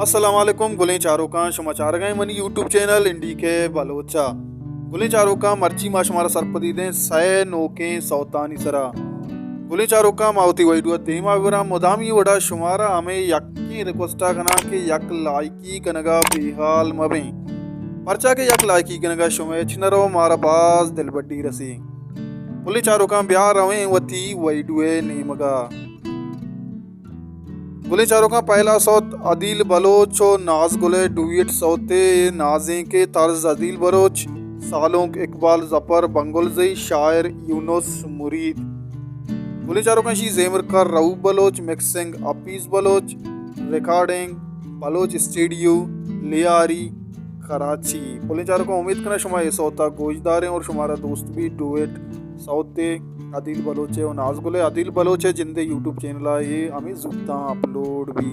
السلام علیکم گلیں چاروکاں، شما چارگائیں منی یوٹیوب چینل انڈی کے بلوچا۔ گلیں چاروکاں، مرچی ما شمارا سرپدی دیں سئے نوکیں سوتانی سرا۔ گلیں چاروکاں، ما وتی ویڈیو دیما براں، مدامی وڑا شمارا ہمیں یکیں ریکویسٹا کناں کہ یک لائکی کنگا بے حال مبیں، پرچا کہ یک لائکی کنگا شمئے چنرو مارا باز دلبڈی رسی۔ گلیں چاروکاں، بیا رویں وتی ویڈیو نیمگا۔ گلیں چاروکاں، پہلا سوت عدیل بلوچ و ناز گل ء ڈویٹ سوتے، نازینک ء طرز عدیل بلوچ، سالونک اقبال ظفر بنگلزئی، شاعر یونس مرید۔ گلیں چاروکاں، اشی زیمرکار رؤف بلوچ، مکسنگ حفیظ بلوچ، ریکارڈنگ بلوچ اسٹوڈیو لیاری کراچی۔ گلیں چاروکاں، امید کناں شما اے سوتا گوش داریں اور شمارا دوست بی۔ ڈویٹ سوتے عدیل بلوچ ء و ناز گل ء۔ عدیل بلوچ ء جندے یوٹیوب چینل ء اے ہمیں زوتاں اپلوڈ بی۔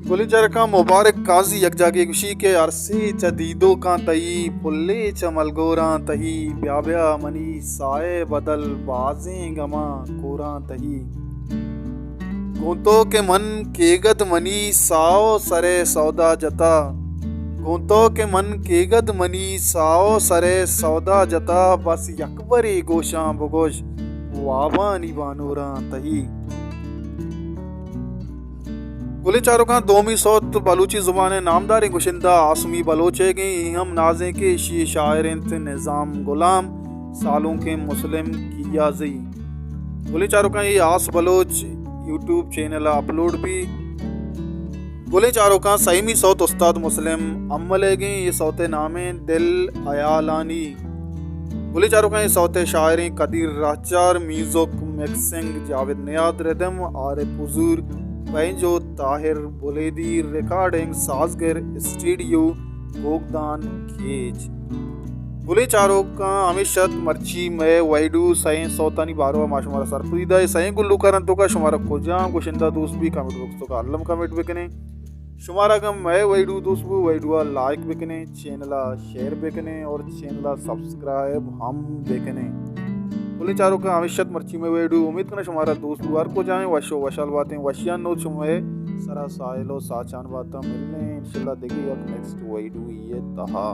گلیں چاروکاں، مبارک قاضی یک جاگے گوشی کہ ارسے چہ دیدوکاں تئی، پلے چہ ملگوراں تئی، بیا بیا منی ساہ ء بدل، بازیں گماں کوراں تئی۔ گوں تو کہ من کیگد منی ساہ و سر ء سودا جتا، گوں تو کہ من کیگد منی ساہ و سر ء سودا جتا، بس یک برے گوشاں بگوش وابانی بانوراں تئی۔ گلیں چاروکاں، دومی سوت بلوچی زبان ء نامداریں گشندہ آسمی بلوچ ء گیں، اے ہم نازیں کہ ایشی شاعر انت نظام غلام، سالونکیں مسلم کیازئی۔ گلیں چاروکاں، اے آس بلوچ یوٹیوب چینل ء اپلوڈ بی۔ گلیں چاروکاں، سیمی سوت استاد مسلم امل ء گیں، اے سوت ء نامیں دل حیالانی۔ گلیں چاروکاں، اے سوت ء شاعریں قدیر راہچار، میوزک مکسنگ جاوید نیاد، ردم عارف حضور، بینجو طاہر بلیدی، ریکارڈنگ سازگر اسٹوڈیو گوگدان کیچ۔ گلیں چاروکاں، ہمیش ات مرچی مئے ویڈیو سئیں سوتانی باروا ما شمارا سرپدی دئے۔ سئیں گلوکاران توکا شمارا کجام گشندہ دوست بی، کمنٹ باکس توکا الم کمنٹ بکنیں۔ شمارا اگاں مئے ویڈیو دوست بو، ویڈیو ء لائک بکنیں، چینل ء شیئر بکنیں اور چینل ء سبسکرائب ہم بکنیں۔ گلیں چاروکاں، ہمیش ات مرچی مئے ویڈیو، امید کناں شمارا دوست بو۔ ہر کجائیں وش و وشحال باتیں، وشیان نوت شمئے سرا ساہل و ساچان باتاں۔ ملیں انشاءاللہ دگہ یک نیکسٹ ویڈیو ء تہا۔